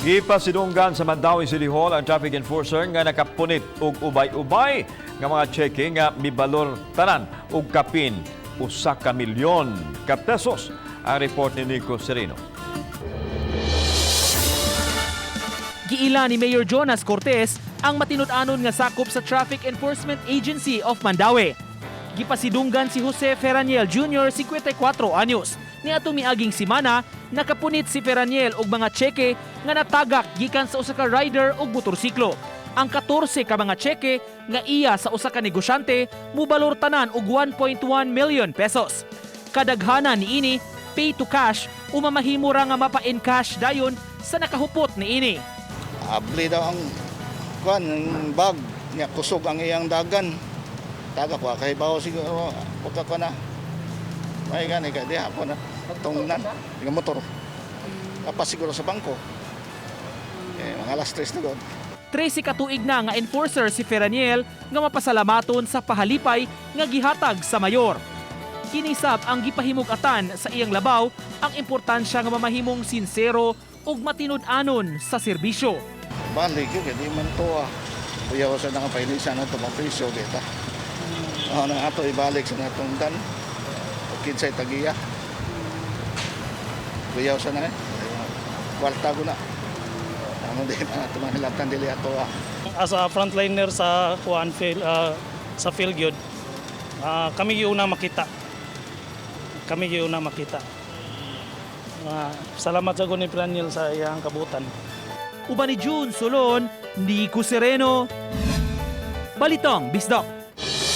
Gipasidunggan sa Mandaue City Hall ang traffic enforcer nga nakapunit og ubay-ubay nga mga tseke nga mibalor tanan og kapin 1 ka milyon ka pesos. Ang report ni Nico Sereno. Giila ni Mayor Jonas Cortez ang matinud-anon nga sakop sa Traffic Enforcement Agency of Mandaue. Gipasidunggan si Jose Ferraniel Jr., 54 anyos. Niadtong miaging simana, nakapunit si Ferraniel og mga tseke nga natagak gikan sa usa ka rider og motorsiklo. Ang 14 ka mga tseke nga iya sa usa ka negosyante mubalor tanan og 1.1 million pesos. Kadaghanan niini pay to cash o mamahimo ra nga mapa-in cash dayon sa nakahupot niini. Abli daw ang kuan ang bag niya, kusog ang iyang dagan. Taga ko kay bawo siguro pagka ko na. May gani kay diha ko na tungnan nga motor. Kapas siguro sa bangko. Eh, mga alas 3 na gud. 13 ka tuig na nga enforcer si Ferraniel nga mapasalamaton sa pahalipay nga gihatag sa mayor. Kinisab ang gipahimug-atan sa iyang labaw ang importansya nga mamahimong sinsero ug matinud-anon sa serbisyo. Balik yun, kay di man to ah. Kuyaw sa nakapainisan na ito, mapiso kita. Ano na ato ibalik sa natungdan. O kinsay tagiya. Kuyaw sa na eh. Kwarta ko na. Ano di na ito manilatan dili ato ah. As a frontliner sa kuan field, sa field gyud, kami gyud una makita, kami gyud una makita. Salamat sa ni Praniel sa iyang kabutan. Uban ni June Solon, Nico Sereno, Balitang Bisdak.